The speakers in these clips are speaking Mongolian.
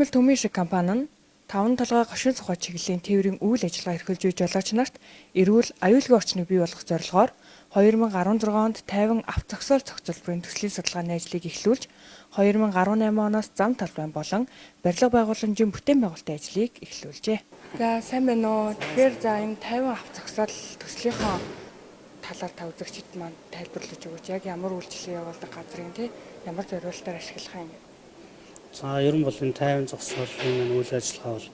Эрчимэл Төмөн шиг компани нь таван толгой гошин сухай чиглэлийн тээврийн үйл ажиллагаа эрхэлж буй жолооч нарт эрүүл аюулгүй орчныг бий болгох зорилгоор 2016 онд 50 автозогсоол зохицуулбарын төслийн судалгааны ажлыг эхлүүлж 2018 оноос зам талбай болон барилга байгууламжийн бүтээн байгуулалтын ажлыг эхлүүлжээ. За сайн байна уу? Тэгэхээр за энэ 50 автозогсоол төслийнхөө талаар та үзэгчид маань тайлбарлаж өгөөч. Яг ямар үйлчилгээ явуулдаг газрын тий ямар зориултаар ашиглах юм бэ? За ер нь бол энэ 50 зогсоолын үйл ажиллагаа бол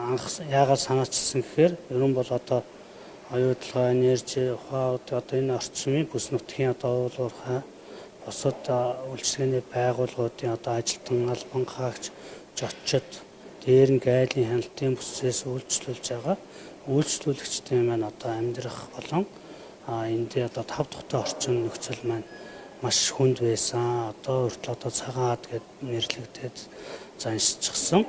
анх яагаад санаачилсан гэхээр ер нь бол одоо оюутлага, энержи, ухаан одоо энэ орчмын бүс нутгийн одоо уулуурхай бусад үйлчилгээний байгууллагуудын одоо ажилтан, албан хаагч, зочид дээр нь гайлын хяналтын бүсээс үйлчлүүлж байгаа үйлчлүүлэгчдийн маань одоо амьдрах болон энд одоо тав тухтай орчин нөхцөл маань маш хүнд байсан. Одоо хүртэл одоо цагаан ад гэд нэрлэгдээд заншчихсан.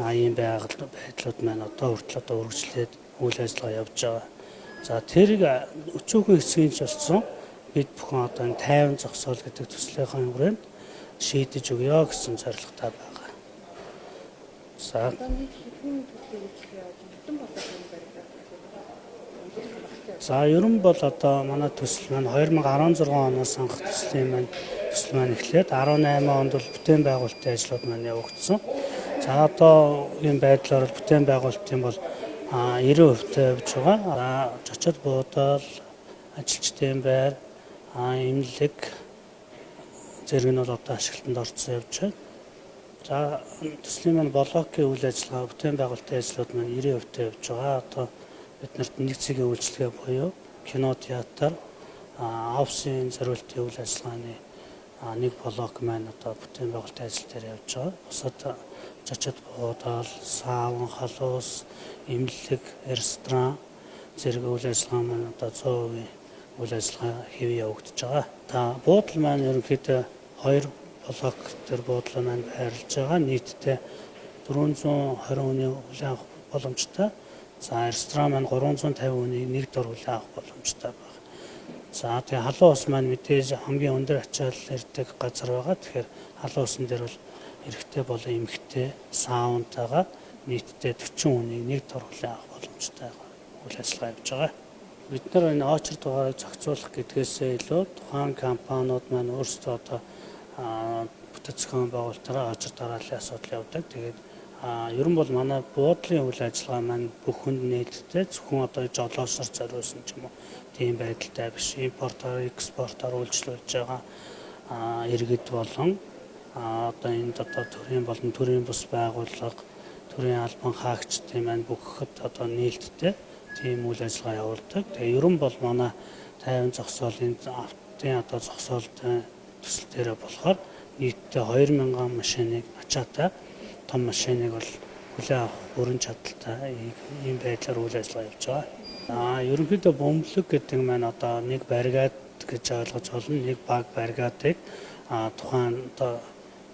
Ийм байдлууд маань одоо хүртэл одоо үргэлжлээд үйл ажиллагаа явж байгаа. За тэрийг өчүүхэн хэсгийн ч болсон бид бүхэн одоо энэ 50 зогсоол гэдэг төслийнхаа хүрээнд шийдэж өгье гэсэн зорилготой байгаа. За За ер нь бол одоо манай төсөл маань 2016 оноос анх төслийн маань төсөл маань эхлээд 18 онд бол бүтээн байгуулалтын ажлууд маань явагдсан. За одоо ийм байдлаар бол бүтээн байгуулалтын бол 90% явж байгаа. Зочид буудал, ажилчдын байр, эмнэлэг зэрэг нь бол одоо ашиглалтанд орсон явж байна. За төслийн маань блокийн үйл ажиллагаа, бүтээн байгуулалтын ажлууд маань 90% явж байгаа. Одоо бид нарт нэг цэгийн үйлчилгээ буюу кино театр, офисын зориултын үйл ажиллагааны нэг блок маань одоо бүтээн байгуулалтын ажил дээр явж байгаа. Бусад зочид буудал, саун, халуус, эмнэлэг, ресторан зэрэг үйл ажиллагаа маань одоо 100% үйл ажиллагаа хэв явагдаж байгаа. Та буудал маань ерөнхийдөө хоёр блок дээр буудлаа маань байрлаж байгаа. Нийтдээ 420 хүний хүлээн авах боломжтой. За ресторан маань 350 хүний нэг дор хүлээн авах боломжтой байна. За тэгээ халуун ус маань мэдээж хамгийн өндөр ачаал ирдэг газар байгаа. Тэгэхээр халуун усан дээр бол эрэгтэй болон эмэгтэй саунтайгаа нийтдээ 40 хүний нэг дор хүлээн авах боломжтой үйл ажиллагаа явж байгаа. Бид нар энэ очер дугаарыг зохицуулах гэдгээсээ илүү тухайн компаниуд маань өөрсдөө одоо бүтэц зохион байгуулалтаараа очер дарааллын асуудал явдаг. Тэгээд ер нь бол манай буудлын үйл ажиллагаа маань бүх хүнд нээлттэй зөвхөн одоо жолоосоор зориулсан ч юм уу тийм байдалтай биш. Импортоор, экспортоор үйлчлүүлж байгаа иргэд болон одоо энд одоо төрийн болон төрийн бус байгууллага, төрийн албан хаагчдын маань бүхэд одоо нээлттэй тийм үйл ажиллагаа явуулдаг. Тэгээ ер нь бол манай 50 зогсоолын автын одоо зогсоолтын төсөл дээр болохоор нийтдээ 2000 машиныг ачаатай том машиныг бол хүлээн авах бүрэн чадaltaй ийм байдлаар үйл ажиллагаа явж байгаа. Ерөнхийдөө бөмбөлөг гэдэг маань одоо нэг бригад гэж ойлгож болно. Нэг баг бригадыг тухайн одоо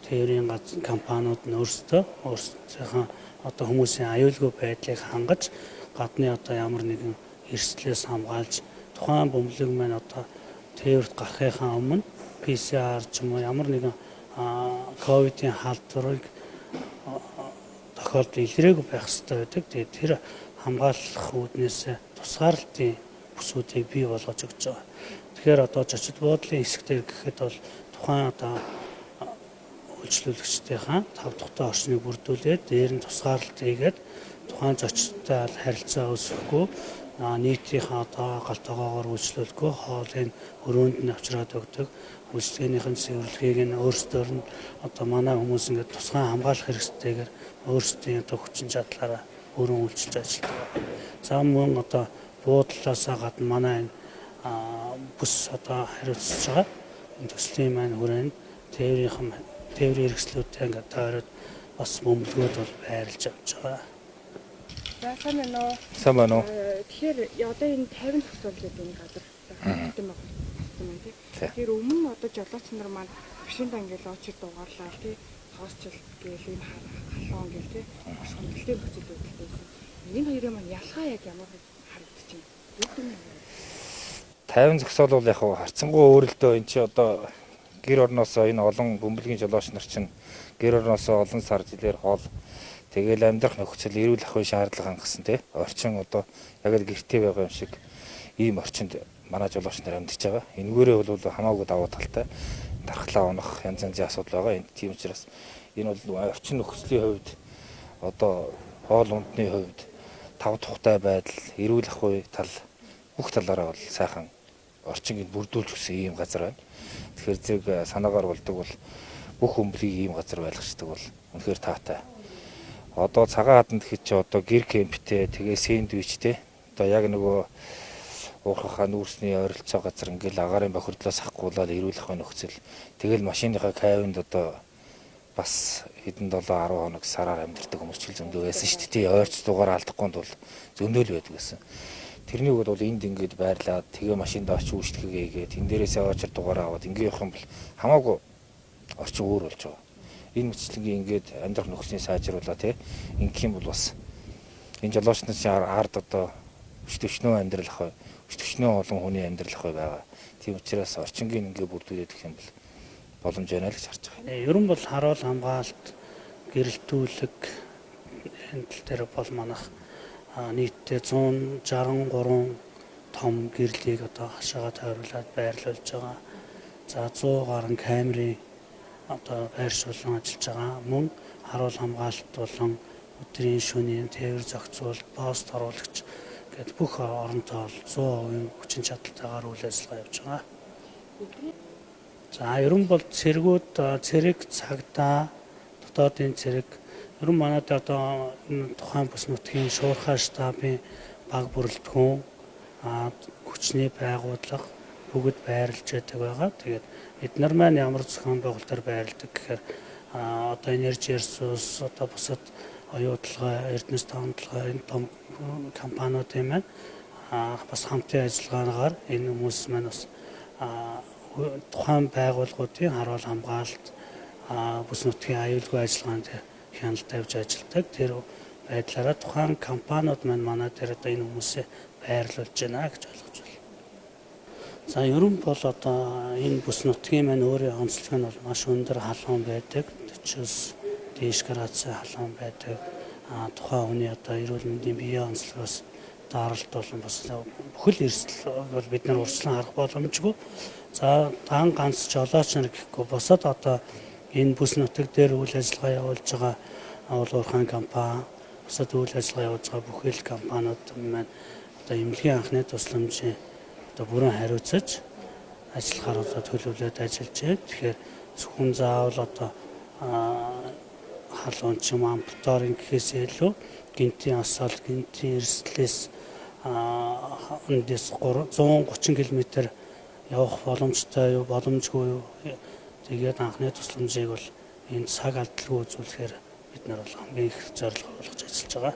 тээврийн компаниуд нь өөрсдөө өөрсдийнхөө одоо хүмүүсийн аюулгүй байдлыг хангаж гадны одоо ямар нэгэн эрсдлээс хамгаалж тухайн бөмбөлөг маань одоо тээврт гарахынхаа өмнө PCR ч юм уу ямар нэгэн ковидын халдварыг тохиолдол илрээгүй байх хэрэгтэй байдаг. Тэгээд тэр хамгаалах үүднээс тусгаарлалтын бүсүүдийг бий болгож өгч байгаа. Тэгэхээр одоо зочид буудлын хэсэг дээр гэхэд бол тухайн одоо үйлчлүүлэгчдийнхаа тав тухтай орчныг бүрдүүлээд дээр нь тусгаарлалт хийгээд тухайн зочдтой харилцаа үүсгэхгүй нийтийнхээ одоо гал тогоогоор үйлчлүүлэхгүй хоолыг өрөөнд нь авчираад өгдөг. Үйлчилгээнийхэн цэвэрлэгийг нь өөрсдөөр нь одоо манай хүмүүс ингээд тусгай хамгаалах хэрэгцээгээр өөрсдийн одоо хүчин чадлаараа өрөн үйлчилж ажилладаг. За мөн одоо буудлаасаа гадна манай энэ бүс одоо хариуцж байгаа энэ төслийн маань хүрээнд тээврийн хэрэгслүүдтэй ингээд тойроод бас бөмбөлгүүд бол байрлаж авч байгаа. За сайн байна уу? Сайн байна уу? Тэгэхээр одоо энэ 50 зогсоол гэдэг энэ газар бүтэн байгуулсан юм тий. Тэгэхээр өмнө нь одоо жолооч нар маань машиндаа ингээл очир дугаарлаа тий. Хоосчл гээл энэ халуун гээл тий. Маш хүндрэлтэй нөхцөл байдалтай байсан. Энэ хоёрын маань ялгаа яг ямар харагдаж байна? Юу юм бэ? 50 зогсоол бол яг харцангуй өөр л дөө. Энэ чи одоо гэр орноосоо энэ олон бөмбөлгийн жолооч нар чинь Гэр орноосоо олон сар жилээр хол тэгэл амьдрах нөхцөл, эрүүл ахуйн шаардлага хангасан тий. Орчин одоо яг л гэртээ байгаа юм шиг ийм орчинд манай жолооч нар амьдарч байгаа. Энэгээрээ бол хамаагүй давуу талтай. Дархлаа унах янз янзын асуудал байгаа. Энд тийм учраас энэ бол орчин нөхцөлийн хувьд одоо хоол ундны хувьд тав тухтай байдал, эрүүл ахуй тал бүх талаараа бол сайхан орчинг бүрдүүлж өгсөн ийм газар байна. Тэгэхээр зэрэг санаагаар болдог бол бүх өмблийг ийм газар байлгачдаг бол үнэхээр таатай. Одоо цагаан хаданд гэхэд чи одоо гэр кемптэй, тэгээ сэндвичтэй. Одоо яг нөгөө уурхахаа нүүрсний ойролцоо газар ингээл агаарын бохирдлоос ахгуулаад эрүүл ахуйн нөхцөл. Тэгэл машиныхаа кабинд одоо бас хэдэн 7 10 хоног сараар амьдардаг хүмүүс ч зөндөө байсан шүү дээ. Ойрц дугаар алдахгүй тул зөндөө л байдаг гэсэн. Тэрний үед бол энд ингээд байрлаад тэгээ машиндаа очиж үйлчлэгээ хийгээд тэн дээрээсээ очир дугаараа аваад ингээд явах юм бол хамаагүй орчин өөр болж байгаа. Энэ мэтчлэнгийн ингээд амьдрах нөхцөлийг сайжруулаа тий. Ингэх юм бол бас энэ жолооч нар чинь ард одоо өчтөвчнөө амьдрал ах бай. Өчтөвчнөө олон хүний амьдрал ах бай байгаа. Тийм учраас орчингийн ингээд бүрдүүлээд гэх юм бол боломж байна л гэж харж байгаа. Ер нь бол харуул хамгаалалт, гэрэлтүүлэг энэ тал дээр бол манайх нийтдээ 163 том гэрлийг одоо хашаага тойруулаад байрлуулж байгаа. За 100 гаруй камерын одоо байршуулан ажиллаж байгаа. Мөн харуул хамгаалалт болон өдрийн шөнийн тээвэр зохицуулалт, пост оруулагч гэдээ бүх оронтой бол 100% хүчин чадалтайгаар үйл ажиллагаа явж байгаа. За ер нь бол цэргүүд, цэрэг цагдаа, дотоодын цэрэг ер нь манайд одоо тухайн бүс нутгийн шуурхай штабын баг бүрэлдэхүүн, хүчний байгууллага бүгд байрлаж байдаг байгаа. Тэгээд эднэр маань ямар зохион байгуулалтаар байрладаг гэхээр одоо энержи ресурс, одоо бусад оюутлага, Эрдэнэс таван толгой энэ том компаниудын маань бас хамтын ажиллагаагаар энэ хүмүүс маань бас тухайн байгууллагуудын харуул хамгаалалт, бүс нутгийн аюулгүй ажиллагаанд хяналт тавьж ажилладаг. Тэр байдлаараа тухайн компаниуд маань манай дээр одоо энэ хүмүүсээ байрлуулж байна гэж ойлгож байна. За ер нь бол одоо энэ бүс нутгийн маань өөрийн онцлог нь бол маш өндөр халуун байдаг. 40 дээш градусын халуун байдаг. Тухайн хүний одоо эрүүл мэндийн биеийн онцлогоос даралт болон бас бүхэл эрсдэл бол бид нар урьдчилан харах боломжгүй. За дан ганц жолооч нар гэхгүй бусад одоо энэ бүс нутаг дээр үйл ажиллагаа явуулж байгаа уул уурхайн компани, бусад үйл ажиллагаа явуулж байгаа бүхэл компаниуд маань одоо эмнэлгийн анхны тусламжийн одоо бүрэн хариуцаж ажиллахаар одоо төлөвлөд ажиллаж байна. Тэгэхээр зөвхөн заавал одоо халуун ч юм амбулаторийн гэхээс илүү гэнтийн осол, гэнтийн эрсдлээс эндээс 130 км явах боломжтой юу, боломжгүй юу? Тэгээд анхны тусламжийг бол энэ цаг алдалгүй үзүүлэхээр бид нар бол хамгийн их зорилго болгож ажиллаж байгаа.